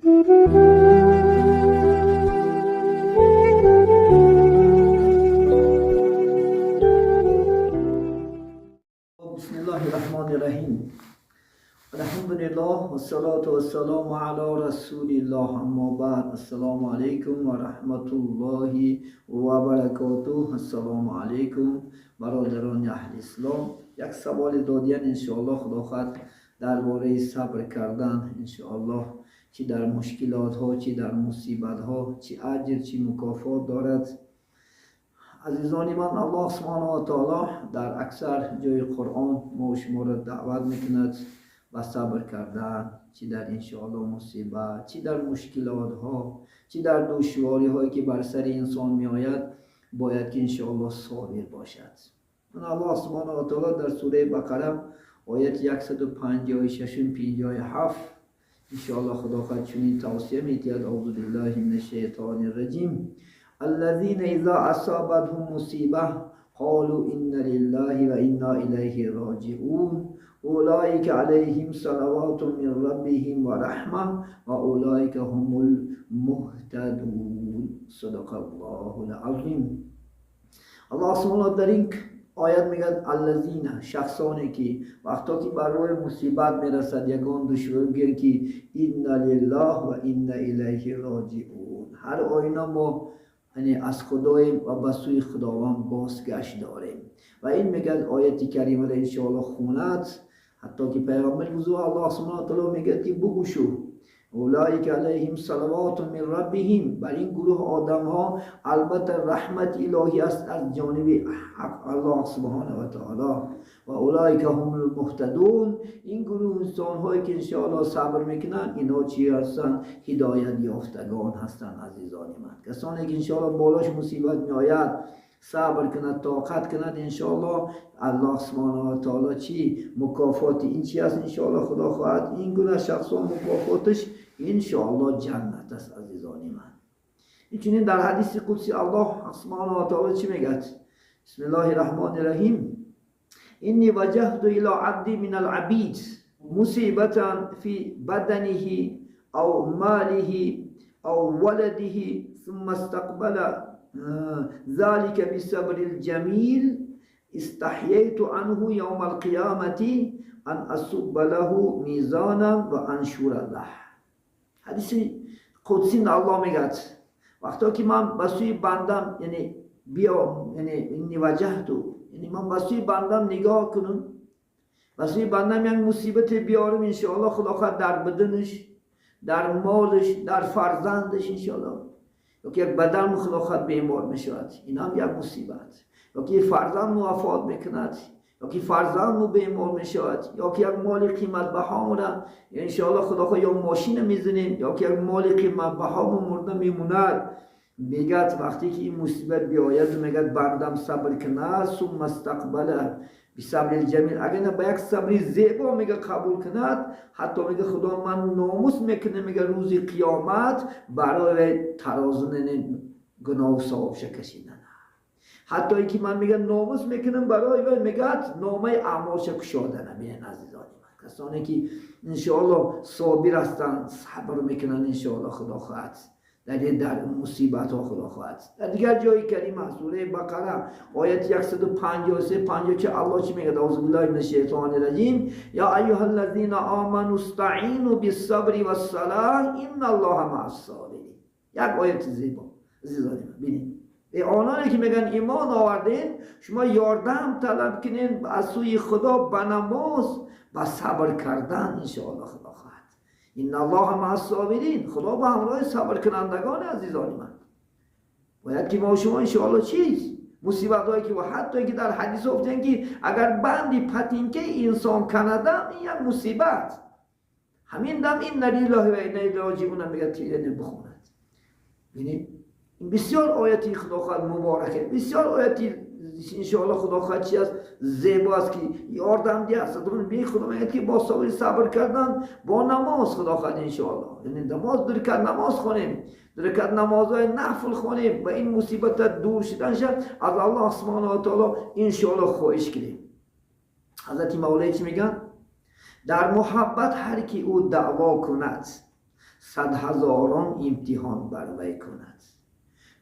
بسم الله الرحمن الرحیم. الحمد لله والصلاة والسلام على رسول الله. اما بعد، السلام علیکم و رحمت الله و برکاته. السلام علیکم برادران اهل اسلام. یک سوال دادین، انشاءالله خدا خواهد درباره صبر کردن، انشاءالله چی در مشکلات ها، چی در مصیبت ها، چی اجر، چی مکافات دارد. عزیزان من، الله سبحانه و تعالی در اکثر جای قرآن ما شما را دعوت میکند به صبر کردن، چی در انشاءالله مصیبت، چی در مشکلات ها، چی در دشواری هایی که بر سر انسان می آید، باید که انشاءالله صابر باشد. من الله سبحانه و تعالی در سوره بقره آیت 156 57 انشاءالله خدا خواهد چنین توصیه می‌دهد: اعوذ بالله من الشیطان الرجیم. الذين اذا اصابتهم مصیبه قالوا انا لله و انا الیه راجعون اولئک علیهم صلوات من ربهم و رحمه و اولئک هم المهتدون. صدق الله العظیم. الله سبحانه در این آیت میگه الذین، شخصانی که وقتا که بر روی مصیبت میرسد، یگان دشواری، میگن که انا لله و انا الیه راجعون. هر آینه ما یعنی از خداییم و به سوی خداوند بازگشت داریم. و این میگه آیت کریمه را انشاءالله خوند، حتی که پیغمبر بزرگ الله سبحانه و تعالی میگه که بگو شو اولئک علیهم صلوات من ربهم، بر این گروه آدم ها البته رحمت الهی است از جانب حق الله سبحانه و تعالی. و اولئک هم المهتدون. این گروه انسان هایی که انشاءالله صبر میکنن، اینا چی هستن؟ هدایت یافتگان هستن. عزیزان من، کسانی که انشاءالله بالاش مصیبت میآید، صبر کند، طاقت کند، انشاءالله الله سبحانه و تعالی چی مکافات این چی است؟ انشاءالله خدا خواهد این گونه شخصان مکافاتش انشاءالله جنت است. عزیزان من، این چنین در حدیث قدسی الله سبحانه و تعالی چی میگه؟ بسم الله الرحمن الرحیم. انی وجهت الى عبدی من العبید مصیبتا فی بدنه او ماله او ولده ثم استقبل ذلك بالصبر الجمیل استحییت عنه یوم القیامة ان اصب له میزانا و انشر له. حدیث قدسی الله میگه وقتی که من به سوی بندم، یعنی بیا، یعنی انی وجهت، یعنی من به سوی بندم نگاه کنم، به سوی بندم یک مصیبت بیارم، انشاءالله خدا خواهد در بدنش، در مالش، در فرزندش، انشاءالله یا که یک بدن خدا خواهد بیمار میشود، این هم یک مصیبت، یا که فرزند وفات میکند، یا که فرزند بیمار میشود، یا که یک مال قیمت بها را انشاءالله خدا خواهد یا ماشین میزنیم، یا که یک مال قیمت بها مرده میموند. میگد وقتی که این مصیبت بیاید، میگد بندم صبر کند، ثم استقبل بصبر الجمیل، اگر نه با یک صبری زیبا میگه قبول کند، حتی میگه خدا من ناموس میکنه، میگه روز قیامت برای ترازو گناه و ثواب کشیدن، حتی اینکه من میگه ناموس میکنم برای وی، میگه نامه اعمالش کشاده. ببینن عزیزان من، کسانی که انشاءالله صابر هستند، صبر میکنن، انشاءالله خدا خواهد در مصیبت ها خدا خواهد. در دیگر جای کریم سوره بقره آیت 153 54 الله چی میگه؟ اعوذ بالله من الشیطان الرجیم. یا ایها الذین آمنوا استعینوا بالصبر والصلاه ان الله مع الصابرین. یک آیت زیبا. عزیزان من، ببینید، به آنانی که میگن ایمان آوردین، شما یاردم طلب کنین از سوی خدا به نماز و صبر کردن. انشاءالله خدا خواهد ان الله مع الصابرین، خدا با همراه صبر کنندگان. عزیزان من، باید که ما شما انشاءالله چیز مصیبت هایی که و حتی که در حدیث گفتن که اگر بندی پتینکه انسان کندم، این یک مصیبت، همین دم انا لله و انا الیه راجعون میگه بخوند. ببینید، این بسیار آیتی خدا خواهد مبارکه، بسیار آیتی انشاءالله خدا خواهد چی است؟ زیبا است که یاردم دی است. بی خدا میگه که با صبر کردن با نماز خدا خواهد انشاءالله، یعنی نماز درکت نماز خونیم، درکت نمازهای نفل خونیم و این مصیبت دور شدن شد از الله سبحانه و تعالی انشاءالله خواهش کنیم. حضرت مولی چی میگن؟ در محبت هر کی او دعوا کند صد هزاران امتحان بر وی کند.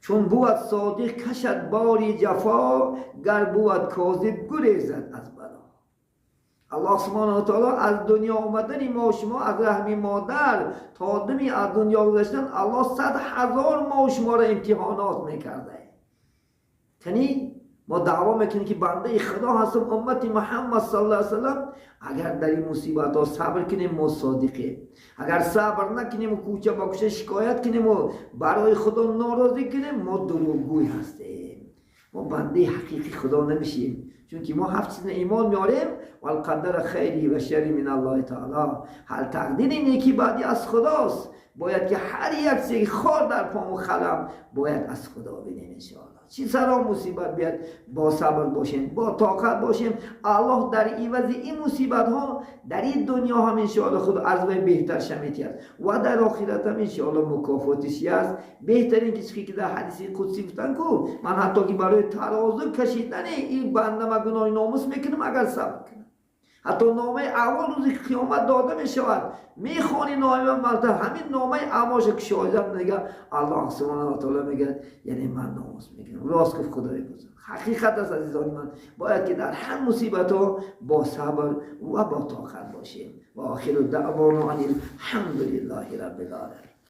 چون بود صادق کشد باری جفا، گر بود کاذب گریزد از بلا. الله سبحانه و تعالی از دنیا آمدن ما و شما، از رحم مادر تا دمی از دنیا گذشتن، الله 100,000 ما و شما را امتحانات میکرده. یعنی ما دعوا میکنیم که بنده خدا هستم، امت محمد صلی الله علیه وسلم. اگر در این مصیبت ها صبر کنیم ما صادقیم، اگر صبر نکنیم و کوچه با کوچه شکایت کنیم و برای خدا ناراضی کنیم، ما دروغگوی هستیم، ما بنده حقیقی خدا نمیشیم. چون که ما هفت چیز ایمان میاریم، والقدر خیری و شری من الله تعالی. هر تقدیر نیکی بعدی از خداست، باید که هر یک چیز خار در پام و خلم باید از خدا بینیم انشاءالله. چی سرا مصیبت بیاد با صبر باشیم، با طاقت باشیم. الله در عوض این مصیبت ها در این دنیا هم انشاءالله خود از وی بهتر شمیتی است و در آخرت هم انشاءالله مکافاتش است. بهترین کسی که در حدیث قدسی گفتن کو من حتی که برای ترازو کشیدن این بنده ما گناه ناموس میکنم اگر صبر کنم. حتی نامه اول روز قیامت داده می شود، میخوانی نامه مرتب همین نامه اعماش که شاهدم میگه الله سبحانه و تعالی میگه یعنی من ناموس میکنم. راست گفت خدای بزرگ، حقیقت است عزیزان من. باید که در هر مصیبت ها با صبر و با طاقت باشیم. و آخر دعوانا ان الحمد لله رب العالمین.